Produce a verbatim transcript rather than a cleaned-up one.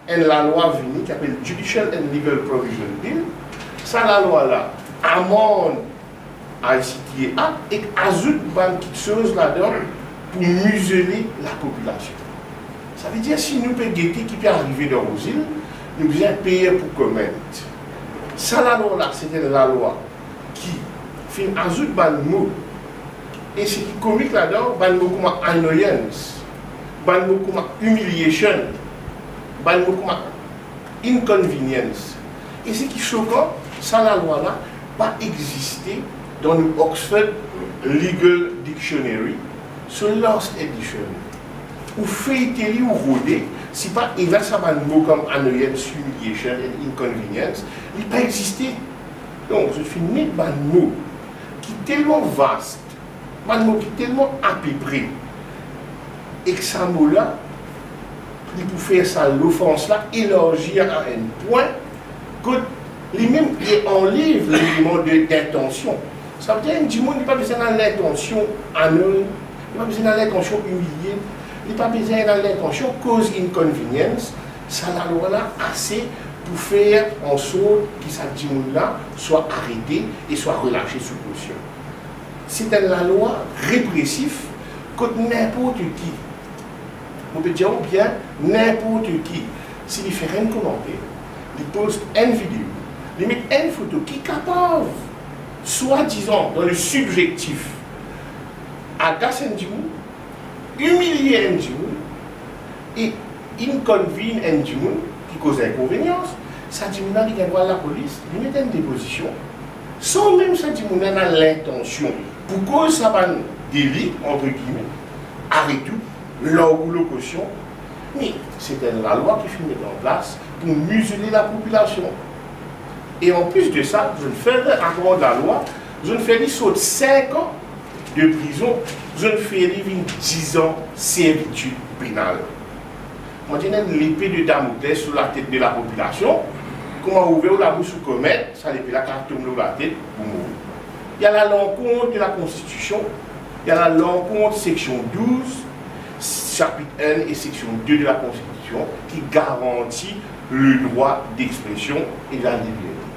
enn lalwa vini ki apel Judicial and Legal Provision Bill. Sa lalwa la amand I C T A Act ek azout bann kiksoz ladan pou mizele lapopilasion. Savedir si nou pe gete ki pe arive dan Rozil, nou bizin pay pou comment. Sa lalwa la, se enn lalwa ki finn azout bann mo, e seki komik ladan, bann mo kouma annoyance, bann mo kouma humiliation, bann mo kouma inconvenience. E seki sokan, sa lalwa la pa existe dan nou Oxford Legal Dictionary, so last edition. Ou feyte li, ou rode, si pa ena sa bann mo kom annoyance, humiliation and inconvenience, li pa existe. Donk, zot finn met bann mo ki telman vast, bann mo ki telman apepre, ek sa mo la, li pou fer sa lofans la elarzi a enn pwin kot li mem li anlev leleman de, lintansion. Savedir enn dimoun, li pa bizin ena lintansion annoy, li pa bizin ena lintansion imilie, li pa bizin ena lintansion koz inconvenience. Sa lalwa la ase pou fer ansort ki sa dimoun la swa arete e swa relase sou kosion. Se enn lalwa represif kot ninport ki, mo pe dir ou bien, ninport ki, si li fer enn komanter, li post enn video, li met enn foto ki kapav, swadizan, dan le sibzektif, agas enn dimoun, imilie enn dimoun e inconvene enn dimoun ki koz inkonvenians, sa dimoun la, li gagn dwa al lapolis, li met enn depozision, san mem sa dimoun la ena lintansion pou koz sa bann deli, antre gime, aret ou, larg ou lor kosion. Me se enn lalwa ki finn met an plas pou mizele lapopilasion. E anplis de sa, zot fer amand lalwa, zot fer li sort sink an de prizon, zot fer li vinn diz an servitid penal. Kouma dir, ena enn lepe de Damoclès lor latet de lapopilasion. Kouma ou ouver ou labous ou comment, sa lepe la kapav tom lor latet, ou mor. Li al alankont de Lakonstitision, li al alankont seksion douz, sapit enn e seksion de de Lakonstitision ki garanti ledrwa dexpresion e laliberte.